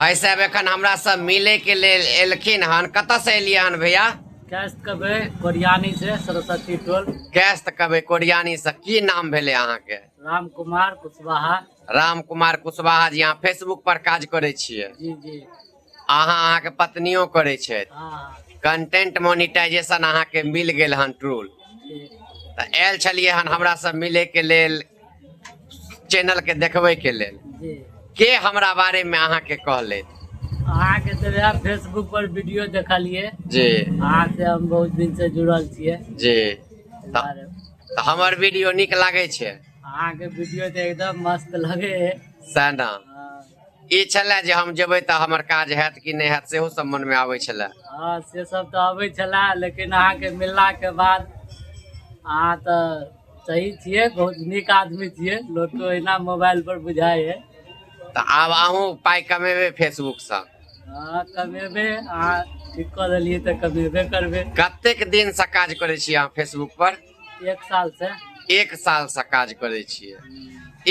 भाई साहब एखन हमरा सब मिले के लेल एलखिन हन। कतऽ से एलियै हन भैया? कैश कबे कोरियानी से, सरस्वती टोल। कैश कबे कोरियानी से। की नाम भेलै अहाँके? राम कुमार कुशवाहा। राम कुमार कुशवाहा जी, अहाँ फेसबुक पर काज करै छियै? जी जी। अहाँके पत्नियो करै छथि? हाँ। कंटेंट मोनिटाइजेशन अहाँके मिल गेल हन ट्रूल? तऽ आयल छलियै हन हमरा सब मिले के लेल, चैनल के देखबै के लेल? जी। के हमरा बारे में अहाँके कहले? अहाँके तऽ वएह फेसबुक पर वीडियो देखलियै। जी। अहाँ से हम बहुत दिन से जुड़ल छियै। जी, तऽ हमर वीडियो नीक लागै छै? अहाँके वीडियो तऽ एकदम मस्त लगे है। सएह ने। हाँ। ई छलै जे हम जेबै तऽ हमर काज हैत कि नहि हैत, सेहो सब मनमे आबै छलै? हँ, से सब तऽ अबै छलै, लेकिन अहाँके मिललाके बाद अहाँ तऽ सही छियै, बहुत नीक आदमी छियै। लोकके ओहिना मोबाइल पर बुझाइ है। तऽ आब अहूँ पाइ कमेबै फेसबुकसँ? हँ, कमेबै। अहाँ ठीक कऽ देलियै तऽ कमेबे करबै। कतेक दिनसँ काज करै छियै अहाँ फेसबुक पर? 1 साल से। 1 सालसँ काज करै छियै।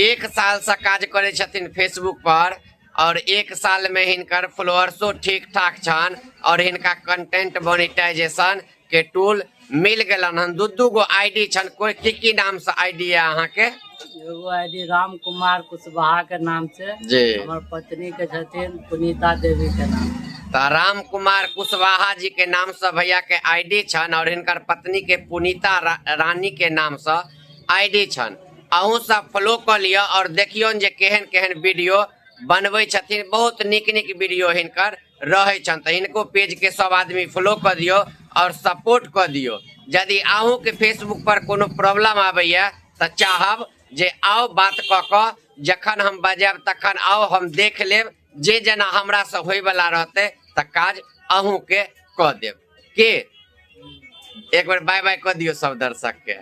1 सालसँ काज करै छथिन फेसबुक पर और 1 साल में हिनकर फॉलोअर्सो ठीक ठाक छनि और हिनका कंटेंट मोनिटाइजेशन के टूल मिल गेलन हन। दू दू गो आईडी छनि। कोई की की नाम से आईडी है अहाँके? एगो आईडी राम कुमार कुशवाहा के नाम से। जी। हमर पत्नी के छथिन पुनीता देवी के नाम। तऽ राम कुमार कुशवाहा जी के नाम से भैया के आईडी छनि और हिनकर पत्नी के पुनीता रानी के नाम से आईडी छनि। अहूँ सब फॉलो कऽ लिअ और देखियौन जे केहन केहन वीडियो बनबै छथिन। बहुत नीक नीक वीडियो हिनकर रहै छनि। तऽ हिनको पेजके सब आदमी फॉलो कऽ दियौ और सपोर्ट कऽ दियौ। यदि अहूँके फेसबुक पर कोनो प्रॉब्लम आबैया तऽ चाहब जे आउ, बात कऽ कऽ जखन हम बजायब तखन आउ, हम देख लेब, जे जेना हमरासँ होइवला रहतै तऽ काज अहूँके कऽ देब। के एक बेर बाय बाय कऽ दियौ सब दर्शकके।